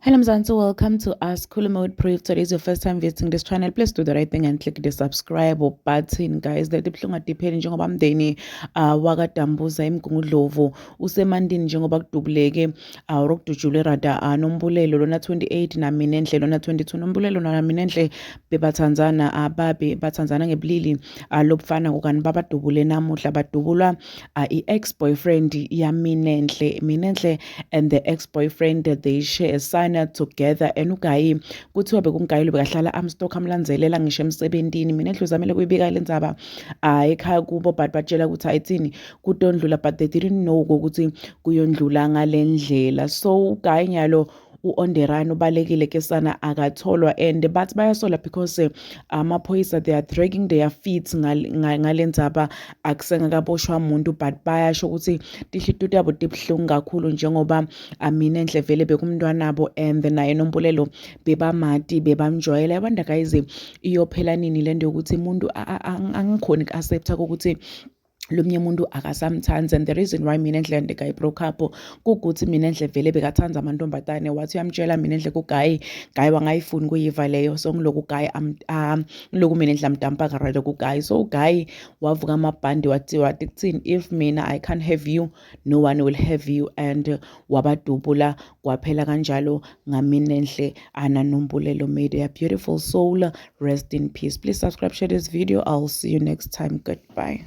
Hello Mzansi, welcome to Ask Khuluma with Proof. Today is your first time visiting this channel. Please do the right thing and click the subscribe button guys. Leti buhlungu adipheli njengoba mndeni wakaDambuza eMgungundlovu usemandini njengoba kudubuleke or kudutshulwe rather Nombulelo lona 28 naMinenhle lona 22. Nombulelo naMinenhle bebathandzana ababe bathandzana ngebulili lobufana kukani babadubule namuhla badubulwa i-ex-boyfriend yaMinenhle. Minenhle and the ex-boyfriend, they share a son together and ugayi kuthiwa bekungugayi lo bekahlala amstalk amlandzelela ngisho emsebentini. Minenhle uzamele kuyibika le ndzaba ekhaya kubo but batshela ukuthi ayithini kutondlula, but they didn't know ukuthi kuyondlula ngale ndlela. So ugayi nyalo u-on the run, ubalekile ke sana, akatholwa and bathi bayasola because amaphoyisa, they are dragging their feet ngale ndzaba, akusengakaboshwa muntu, but bayasho ukuthi tinhlitiyo tabo tibuhlungu kakhulu njengoba Minenhle vele bekumntwanabo and naye Nombulelo bebamati, bebamjwayela. Yabanda guys, iyophela nini lento yokuthi umuntu angikhoni ku-accepta ukuthi lomnye umuntu akasamthandi? And the reason why Minenhle and the guy broke up kukuthi Minenhle vele bekathanda amantombazane. Wathi uyamtshela Minenhle kugayi, guy wangayifuni kuyiva leyo, so ngiloku guy ngiloku Minenhle amdampa karale kugayi. So uguy wavuka amabhandi, wathi kuthini, "If mina I can't have you, no one will have you," and wabadubula, kwaphela kanjalo ngaMinenhle anaNombulelo. May their beautiful soul rest in peace. Please subscribe, share this video. I'll see you next time. Goodbye.